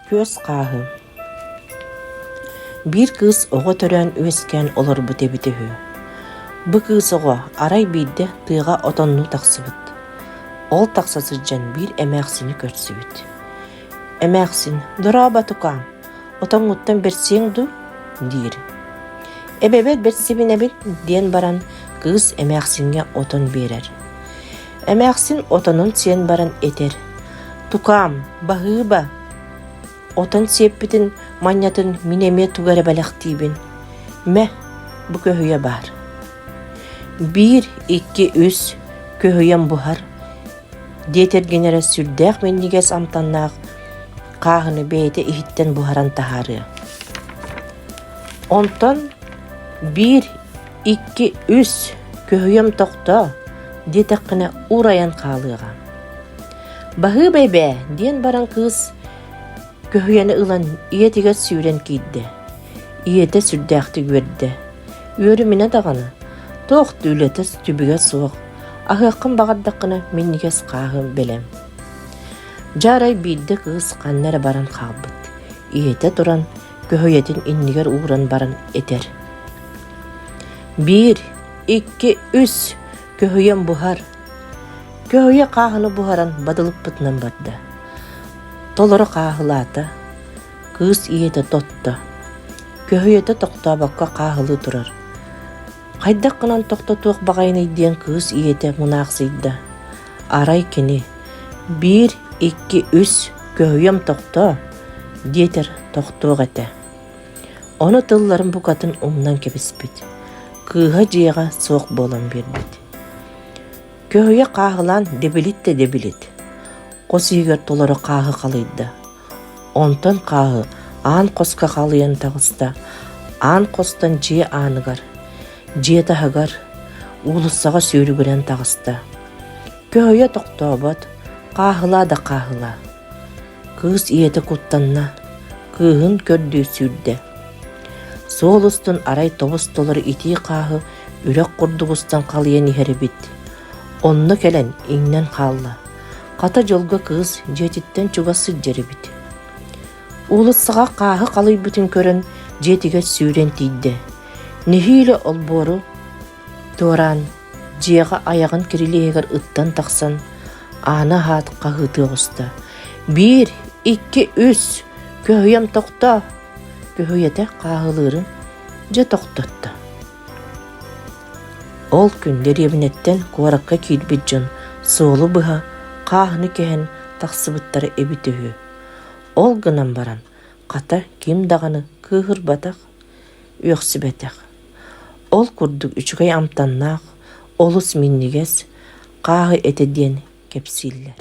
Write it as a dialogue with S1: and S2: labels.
S1: Күөс хааһы Биир кыыс оҕо төрөөн үөскээн олорбут эбитэ үһү. Бу кыыс оҕо арай биирдэ тыаҕа отоннуу тахсыбыт. Ол тахса сылдьан биир эмээхсини көрсүбүт. Эмээхсин: «Дорообо, тукаам, отоҥҥуттан бэрсиэҥ дуу?» диир. «Эбэбэр бэрсибинэбин» диэн баран кыыс эмээхсиҥҥэ отон биэрэр. Эмээхсин отонун сиэн баран этэр: «Тукаам, баһыыба, отон сиэппитин манньатын мин эмиэ тугу эрэ бэлэхтиибин. Мэ, бу көһүйэ баар. Биир, икки, үс, көһүйэм буһар» диэтэргин эрэ сүрдээх минньигэс амтаннаах хааһыны бэйэтэ иһиттэн буһаран таһаарыа. Онтон биир, икки, үс, көһүйэм тохтоо диэтэххинэ уурайан хаалыаҕа. Баһыыба эбээ диэн баран кыыс көһүйэни ылан ийэтигэр сүүрэн киирдэ. Ийэтэ сүрдээхтик үөрдэ. Үөрүмүнэ даҕаны, туох да үлэтэ түбүгэ суох, аһыаххын баҕардаххына минньигэс хааһы бэлэм. Дьэ арай биирдэ кыыс ханна эрэ баран хаалбыт. Ийэтэ туран көһүйэтин иннигэр ууран баран этэр: «Биир, икки, үс, көһүйэм буһар». Көһүйэ хааһыны буһаран бадылыппытынан барда. Толору хааһылаата. Кыыс ийэтэ тотто. Көһүйэтэ тохтообокко хааһылыы турар. Хайдах гынан тохтотуох баҕайыный диэн кыыс ийэтэ мунаахсыйда. Арай кини: «Биир, икки, үс, көһүйэм тохтоо» диэтэр тохтуох этэ. Ону тылларын букатын умнан кэбиспит. Кыыһа дьиэҕэ суох буолан биэрбит. Көһүйэ хааһылаан дэбилит да дэбилит. Хос иһигэр толору хааһы халыйда. Онтон хааһы аан хоско халыйан таҕыста, аан хостон дьиэ ааныгар, дьиэ таһыгар, уулуссаҕа сүүрүгүрэн таҕыста. Көһүйэ тохтообот, хааһылаа да хааһылаа. Кыыс ийэтэ куттанна, кыыһын көрдүү сүүрдэ. Суол устун арай тобус-толору итии хааһы үрэх курдук устан халыйан иһэр эбит. Онно кэлэн иҥнэн хаалла. Хата дьолго кыыс дьиэтиттэн чугас сылдьар эбит. Уулуссаҕа хааһы халыйбытын көрөн дьиэтигэр сүүрэн тиийдэ. Нэһиилэ олбуору туораан дьиэҕэ айаҕын кирилиэһигэр ыттан тахсан ааны аһаат хаһыытыы оҕуста: «Биир, икки, үс, көһүйэм тохтоо!» Көһүйэтэ хааһылыырын дьэ тохтотто. Ол күн дэриэбинэттэн куоракка киирбит дьон суолу быһа хааһыны кэһэн тахсыбыттара эбитэ үһү. Ол гынан баран, хата ким даҕаны кыыһырбатах, үөхсүбэтэх. Ол курдук үчүгэй амтаннаах, олус минньигэс хааһы этэ диэн кэпсииллэр.